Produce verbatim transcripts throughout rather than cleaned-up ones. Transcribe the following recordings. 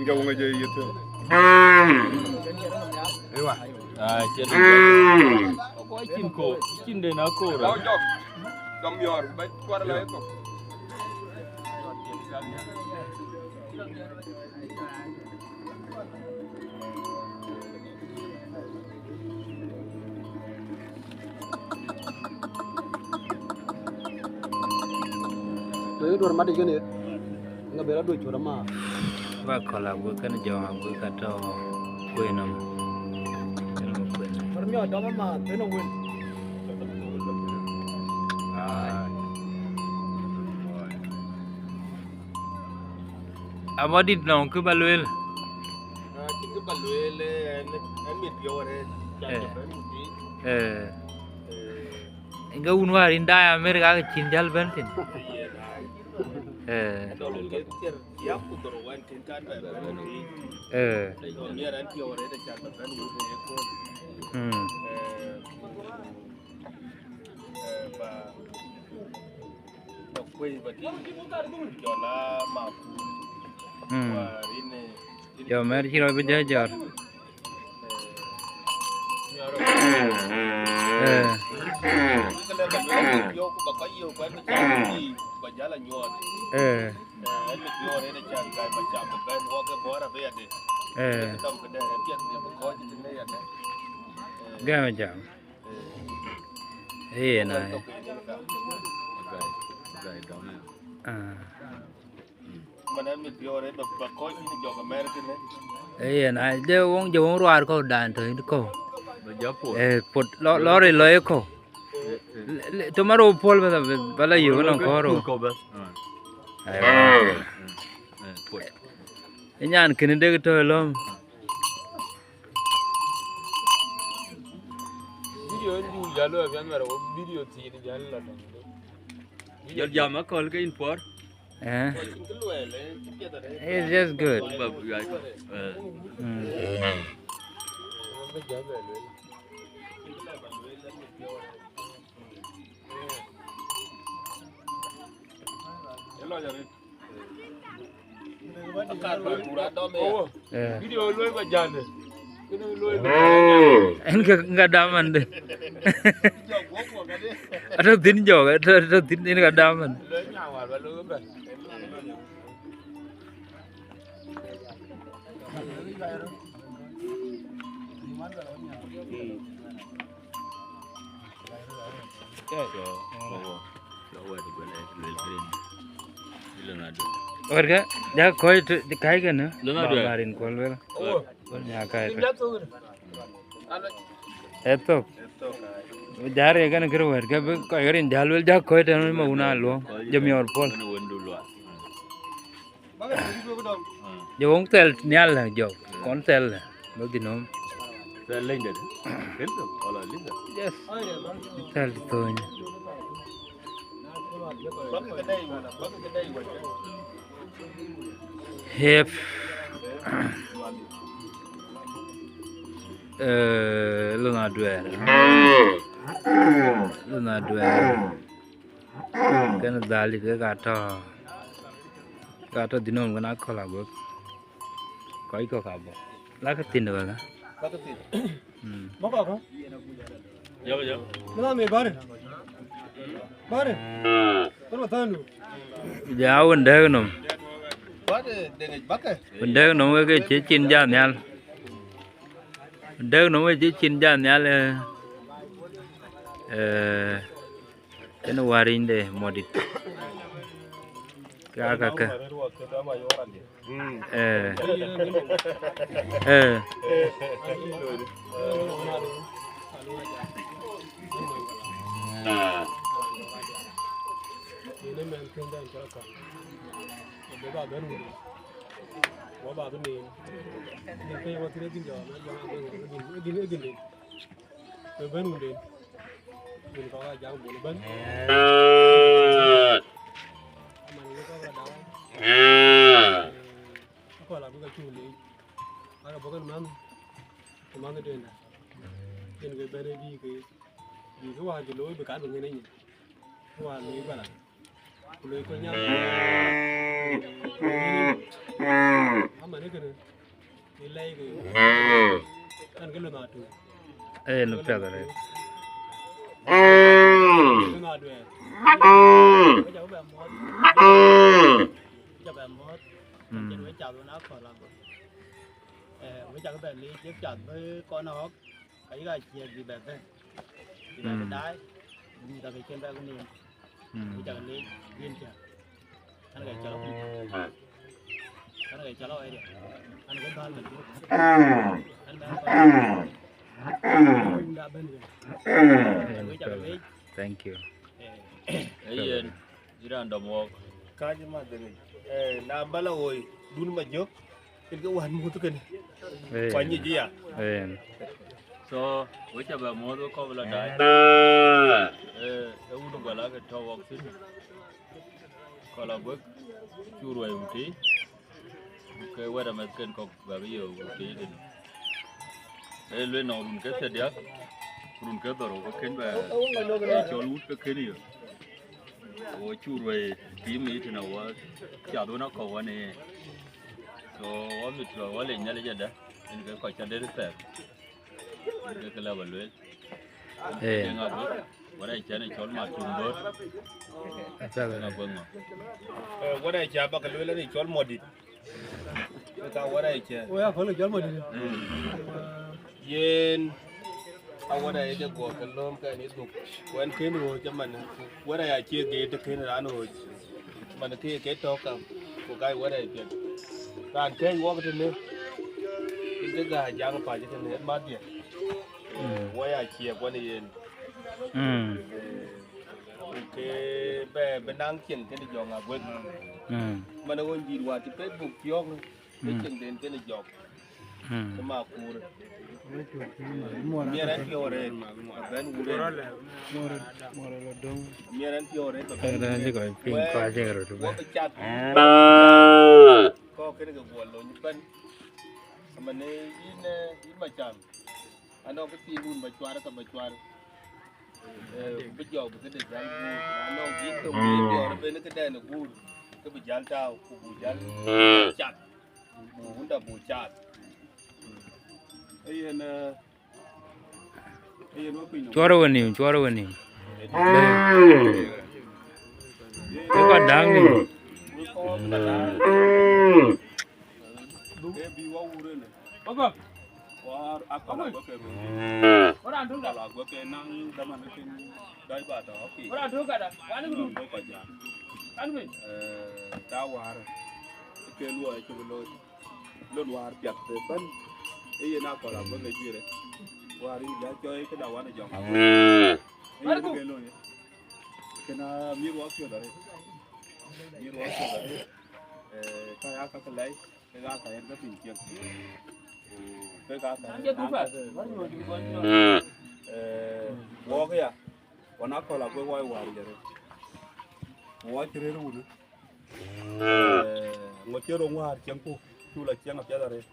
Jɔŋ ŋa jɛ yith. Ewa. Ah, cin ko, cin de na ko ra. Jɔŋ, jɔŋ miɔr, ba kuar la ko. Duɔ̈r mat yic kënë, ŋa bɛ la duɔ̈r cuɔt ama. Ba kɔl aguek kënë jɔŋ aguek ka tɔ̈ kuëë nɔm. Kënë kuëë nɔm. Bar miɔɔr dɔm ama, ben wën. Ah. Amadït nɔŋ kë ba lueel. Ah, cïn kë ba lueel, eh, ɛn, ɛn mit piɔ̈u arëët, ca Eh. bɛ̈n ku piny. Eh. Eh. Ŋa wun wäär yïn daai America ke cïn jäl bɛ̈n thïn. Yen ai. Eh. Dɔl ke thiër, ya ku dhorou wën cïn kan bɛ bɛ̈n ku piny. Eh. Dɔl miɛr ɛn piɔ̈u arëët, ca bɛ̈n ku piny ëkööl. Hmm. Eh. Eh, ba Ba kuëi ba tïŋ, jɔl a makul. Mm. Wäär yïn, eh, yïn Jɔ mɛr cï rɔt bï jɔ jɔt. Eh. Yïn ke lɛ ba lueel, yök ku ba kɔc yök, kuɛn bï cam bï ba jäl a nyuɔɔth. Eh. Eh, ɛn bï piɔ̈ɔ̈r en acan, gäi ba cam bï bɛ̈n, wɔ ke bɔ̈ɔ̈r abï yadï. Eh. Dɔm këdë, eh, piɛth ni bï kɔc tïŋ ë yadï. Eh. Gäi ba cam. Ee, na. Ah. Ee, na, de wong, je wong ruar ko dan to ko. Eh, pot, lo, lo ri lo ko. Le, le, tomorrow pol ba, ba, ba la yu no koro. Ko ba. Aiwa. Nyan kini de to lom. Video en jul jalo apian mara wo video tin jalo la. Jal jam akɔl ke in puɔr. Eh. It's just good. Ba, ba, eh. Mm. Eh. En ka, ka dam man de. Atɔ̈ thïn jɔk, atɔ̈, atɔ̈ thïn en ka dam man. Wärkë, ja kɔc të, kai kënë, ma, ma rin kuɔl wël. Nya kai kë. Ë thok. Jar ye kënë kërë wärkë, bï kɔc rin jäl wël, ja kɔc tën ma wun a luɔŋ, jɔ miɔɔr puɔl. Je wong thɛl nhial la jɔ, kɔn thɛl la, bä dhi nɔm. Thɛl leny dede. Ken thok, wala leny dede. Yes. Thɛl thony. Yep. Eh, luna duer. Luna duer. Kën dhali ke ka tɔ, ka tɔ dhinom kën akɔl agok. Kɔc kɔ̈k abɔ̈. Lakë thïn wala? Lakë thïn. Mm. Bɔ̈ kɔ̈k. Yo, yo. Mina mi bari. Bari. Kën ma thandu. Ja wën dɛ̈k nom. Bari dëŋ bakë. Wën dɛ̈k nom wek ke cï cin jam nhial. Wën dɛ̈k nom wek cï cin jam nhial, eh. Eh. Kën warinyde modit. Ka ka ka. Eh. Eh. Bï bɛ̈n wunden. Bï bɛ̈n wunden. Bï kɔc aa jaŋ bol bɛ̈n. Aman wek kɔc rɔt daŋ. Akɔl abï ke cuk leec. Aka bɔ̈ kën manh, ku manh ë tueŋda. Yen ke bɛ̈n ë bï ke, bï ke wäär cï looi bï kat bï ŋen ë nyin. Ku wäär looi bala. Ku loi kɔc nyath. Aman kënë, ë lɛ̈i ke, an, ke lon atuŋ. Ee, në piath arëët. Lon aduɛɛr. Wek cä bɛ muɔ̈ɔ̈th. Wek cä bɛ muɔ̈ɔ̈th. Mm. Cïn wek cath wën akɔ̈l abï. Eh, wek cä bɛ leec, wek cath bï kɔn ɣɔ̈k. Ayï ka ciëk bï bɛ bɛ̈n. Bï bɛ bï daai. Bï ka ke cïn bɛ bï nin. Ku cak leec yen cä. An, ka cɔl aku. An, ka cɔl awɛɛr. An, ka bal ma jok. An, bɛ bal. An, da bɛ̈n bɛ̈n. An, wek cak leec. Thank you. Eh. Ayen. Yïn raan dɔm wɔɔk. Kääc ë madhëŋ yic. Eh, na bala woi, dun ma jök, yen ke wään muth kënë. Ee. Kuany yic ya. Ee. So, wek cä bɛ muɔ̈ɔ̈th wek kɔ̈k bï lɔ daai. Eh, ee wun Guala ke tɔ̈ wɔk thïn. Kɔl Aguek, cuk ruɛi wutic. Ke wɛ̈t amɛthken kɔ̈k bä bï yök tëëtënë. Ee lueel nɔŋ run ke thiärdiäk, ku run ke dhorou ke kën bɛ, ee cɔl wut ke kën yök. Wo cuk ruɛi tim yic tënë, wɔ cath wën akɔ̈u wan ë yen. So, wɔ mit wɔ lec Nhialic adä, yen ke kɔc cä dɛ̈t thɛɛr. Ke kë lë bä lueel. Ee. Deŋ Aguek, wärɛc cän ë cɔl Matum Bööt. Apiɛth. Deŋ Aguek ŋö? Eh, wärɛc cä bä ke lueel ë cɔl Mɔdït. Ka wärɛc cä. Wë ya köl ë cɔl Mɔdït. Mm. Yen, a wärɛc de guɔ ke lööm kɛn ë dhuk. Wɛn kën ɣööc ëmën, wärɛc acie geet të kën raan ɣööc. Man ke ke tɔ̈ kam, ku gai wärɛc piɛth. Raan kɛ̈ɛ̈c wɔk tënë, yen ke gäi jaŋ pac tënë, yen madhiɛ. Mm. Wɔ ya ciɛk wën yen. Mm. Eh, ku ke bɛ, bï naŋ cieŋ kënë Jɔŋ Aguek. Mm. Man ɣööc dït wäär cï Facebook piɔ̈ɔ̈k, ke cieŋden kënë jɔk. Mm. Ke Makur. Miɛr ɛn piɔ̈u arëët, bɛ̈n wur en. Miɛr ɛn piɔ̈u arëët, bɛ̈n wur en. Wɛ̈ɛ̈r, wɔ bï cath. Kɔ̈k kënë ke guɔ lony ëbɛ̈n. Aman, eh, yïn, eh, yïn Macam. Anɔŋ kë thiin dun bä cuar, ka bä cuar. Eh, ku bï jɔk bï këde jäl guur. Na nɔŋ yïn ke wïïr jɔɔr ëbën këdɛn ë guur, ke bï jäl tääu, ku buk jäl cath. Buk wunda buk cath. Ee yen, eh, ee yen wek piny nɔm. Cuɔrë we nïïm, cuɔrë we nïïm. Wek kɔc däŋ nïïm. Wek kɔc däŋ. Ee bï wä wur ënë. Wäär akɔl aguɔ ke röt. Akɔl aguɔ ke naŋ dhaman kën dai ba tɔ, okay. Nɔn bɔ̈ kɔc jam. Eh, ta wäär ke luɔi cï bï looi. Lon wäär piath ëbɛ̈n, ee yen akɔl aguɔ ke juëre. Wäär yï ja cɔi këda wan ë jɔŋ. Ee yen ke looi. Këna mïr wɔ piɔ̈th arëët. Mïr wɔ piɔ̈th arëët. Eh, ka ya ka ke lɛi. Kek aa ka yen ke piny cieŋ. Kek aa ka yen ke piny cieŋ. Eh, wɔɔk ya, wan akɔl aguek wai wäär jɛrë. Ku wɔ cï rëër wun. Eh, ŋö cï röŋ wäär cieŋku, cuk lɔ cieŋ apiɛth arëët.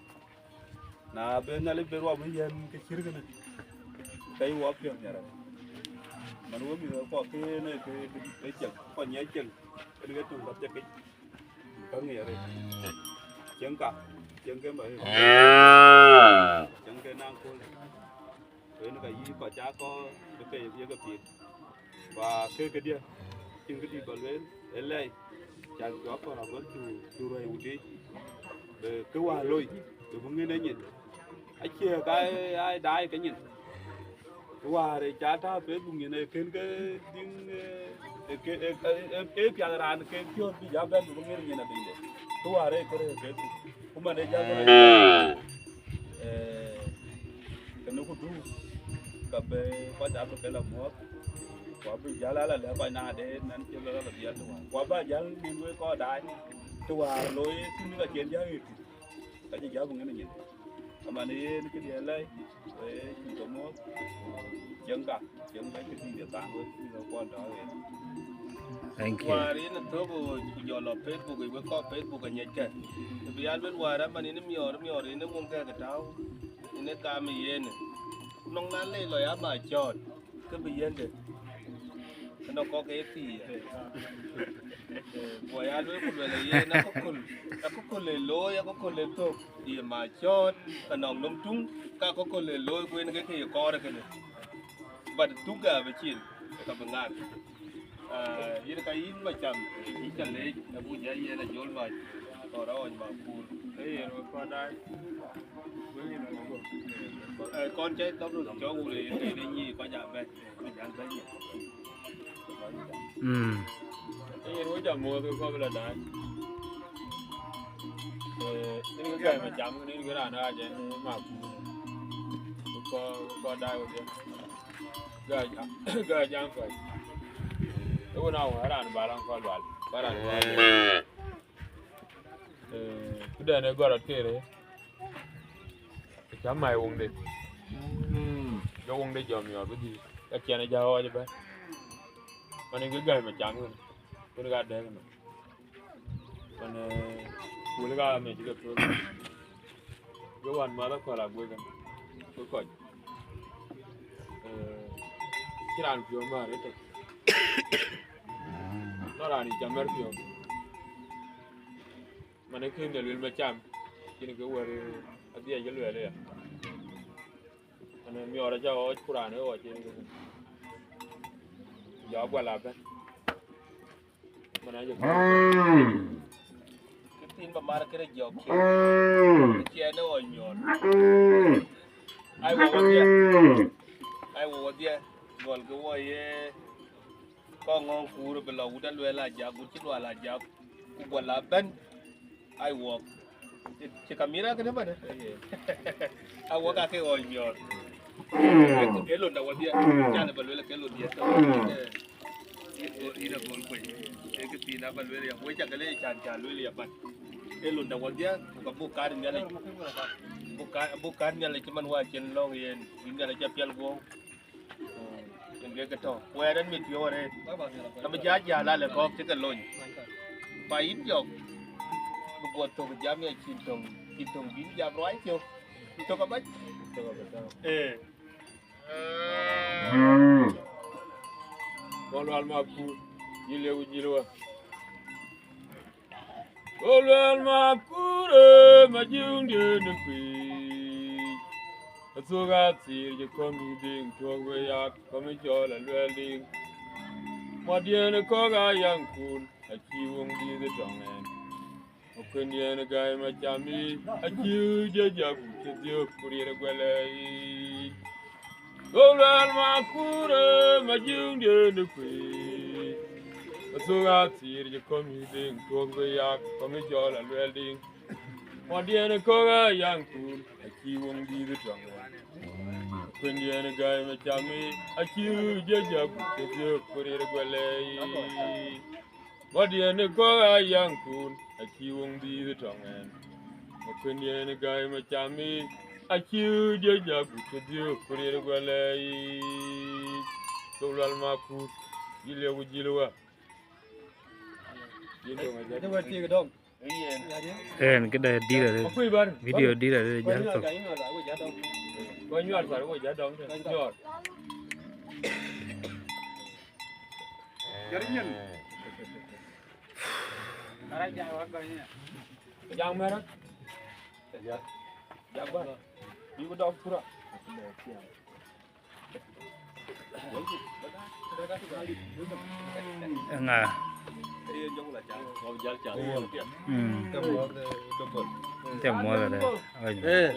Na ben Nhialic ben ruɔm ë yɛn ke cït kënë, ke yï wɔ piɔ̈ɔ̈th nhiaar arëët. Man wɔ mïth kɔ̈k ke yen ke, ke, ke cieŋ, kɔc nyiɛc cieŋ, yen ke töŋ ka thiek kic. Ka ŋic arëët. Cieŋ ka, cieŋ ke ma, cieŋ ke naŋ kööl. Ku yen ka yï kɔc cä kɔɔr bï ke ye ke piŋ. Ku aa ke këdiɛ̈, cïn këdï bä lueel, ë lɛi, can jɔ kɔɔr abä cu, cu ruɛi wutic. Bï kë wäär loi, bï bï ŋën ë nyin. Acie ka ë, ë daai ke nyin. Wäär ë ca tääu Facebook nyin ë kën ke dhïŋ, ë, ë, ë, ë, ë, ë piath raan ke piɔ̈ɔ̈th bï ja bɛ̈n bï ŋer nyin abï ye. Kë wäär ë kërë ë Facebook. Ku man ë jal bɛ̈n, eh, kënë ku du, ka bï kɔc abï ke la muɔ̈ɔ̈th. Ku abï jäl ala lɛ̈k kɔc na de nɛn cï lɔ la dhiɛl të wäär. Ku abï jäl nïn wek kɔc daai të wäär looi thïn ka cïn jäl ɣet thïn. Ka cï jäl bï ŋën nyin. Aman yen këdiɛ̈ lɛi, ee cï ke muɔ̈ɔ̈th, cieŋ ka, cieŋ ka cï tïŋ de thaŋ wek, cï ke kuɔn tɔ̈ yen. Thank you. Wäär yen ë thök ɣööc, ku jɔ lɔ Facebook, wek kɔc Facebook anyiɛckë. Të bï ya luel wäär aman yen ë miɔɔr, miɔɔr yen ë wun kɛ̈k ë tääu, yen ë gam ë yen. Ku nɔŋ na lei lɔ ya ba cɔɔt, ke bï yɛn de. Anɔŋ kɔ̈k ke ye thiëëc. Eh, guɔ ya lueel ku lueel yen, akököl, akököl ë looi, akököl ë thök, ye ma cɔɔt, anɔŋ nɔm tuŋ, ka akököl ë looi ku en ke ke ye kɔɔr kënë. But thuk abï cin, ka bï ŋaar. Ah, yïn ka yïn Macam, yïn ca leec, abuk ja yen a jol mac, kɔɔr awɔny ma kuur. Ee yen wek kɔn daai. Wek yen wek kɔn. Eh, kɔn cä thɔk röt cɔk wule, yen ke yen nyi kɔc abɛ̈n. Mm. Yen wec amuɔɔth ke kɔ̈k la daai. Eh, yen ke gäi Macam, yen ke raan aa jɛn mak. Ke kɔc, ke kɔc daai wek. Gäi, gäi jam kɔc. Ë wën a wä raan bä raan kɔc lual, bä raan lual. Eh, këdɛn ë gɔl rɔt keer ë, cä mai woŋde. Jɔ woŋde jɔm yɔɔr bï dhil, ka ciɛn ë jä ɣɔɔc ëbɛ̈n. Man ë ke gäi Macam kën, kën ka dɛ̈k nɔm. Man, eh, wël ka mec ke piɔ̈u. Jɔ wan mäth akɔl aguek kën, ke kɔc. Eh, cï raan piɔ̈u määr ëtök. Nɔn raan ë cä mɛr piɔ̈u. Man ë kën de luel Macam, cïn kë wär adhiɛc ke luɛɛl aya. Man ë miɔɔr acä ɣɔɔc, ku raan ë ɣɔɔc en kë. Jɔ agual abɛ̈n. Man ë jɔ kë thiin bä mar këde jɔk cï, cï ɛn ë ɣɔɔc miɔɔr. Ai wɔ wɔdhiɛ, ai wɔ wɔdhiɛ, gɔl ke wɔ ye. Kɔŋ ŋɔŋ kuur bï lɔ wut aluɛɛl ajak, wut cï lual ajak, ku guɔ la bɛ̈n, ai wuɔk. Cï, cï kamira kënë bɛ̈n, ai wuɔk ake ɣɔɔc miɔɔr. Ee londa wɔdhiɛ, can bä luel ke londiɛ. Yïn agol kuec, ee kë thiin abä luel ya, wec akë le can, can luel ya bän. Ee londa wɔdhiɛ, ku ka buk kaar Nhialic, buk kaar, buk kaar Nhialic cï man wa cïn lɔ̈ŋ yen, bï Nhialic cä piɛl guɔ̈u. Yen ke ke tɔ̈. Wɛɛr ɛn mit piɔ̈u arëët. Ka bï jä jäl alë kɔ̈k cï ke lony. Ba yïn jɔk. Bï guɔ thök jam ya cïn töŋ, cïn töŋ bïn jam ruai thiök. Tök abac. Ee. Kɔn lual ma kuur. Yï liu jïl wä. Go luɛɛl ma kuur ë ma jiuŋdiën ë kuic. Athök athir cï kɔm bï diŋ tuɔ̈k bï yak kɔm ë cɔl aluɛɛl diŋ. Muɔdiën ë kɔ̈k aa yaŋ kun acï woŋ dhiëth ë tɔŋ ɛn. Akuëndiën ë gäi Macam yic acï jɔjak cï dhiök ku riɛt ë guɛlɛ yic. Go luɛɛl ma kuur ë ma jiuŋdiën ë kuic. Athök athir cï kɔm yï diŋ tuɔ̈k bï yak kɔm ë cɔl aluɛɛl diŋ. Muɔdiën ë kɔ̈k aa yaŋ kun acï woŋ dhiëth ë tɔŋ ɛn. Akuëndiën ë gäi Macam yic acï jɔjak cï dhiök ku riɛt ë guɛlɛ yic. Muɔdiën ë kɔ̈k aa yaŋ kun acï woŋ dhiëth ë tɔŋ ɛn. Akuëndiën ë gäi Macam yic acï jɔjak cï dhiök ku riɛt ë guɛlɛ yic. Thok lual ma kuur, yï liu ku jïl wä. Yïn döŋ ajä. Yen këdë dït arëët. Video dït arëët, jal thok. Kɔc nyuar thar, wek jä dɔm tënë nyuar. Jari nyin. Jaŋ mɛ̈rä. Jak bä. Yï ku dɔm kura. Ŋa? Mm. Tɛm muɔth arëët. Ëë.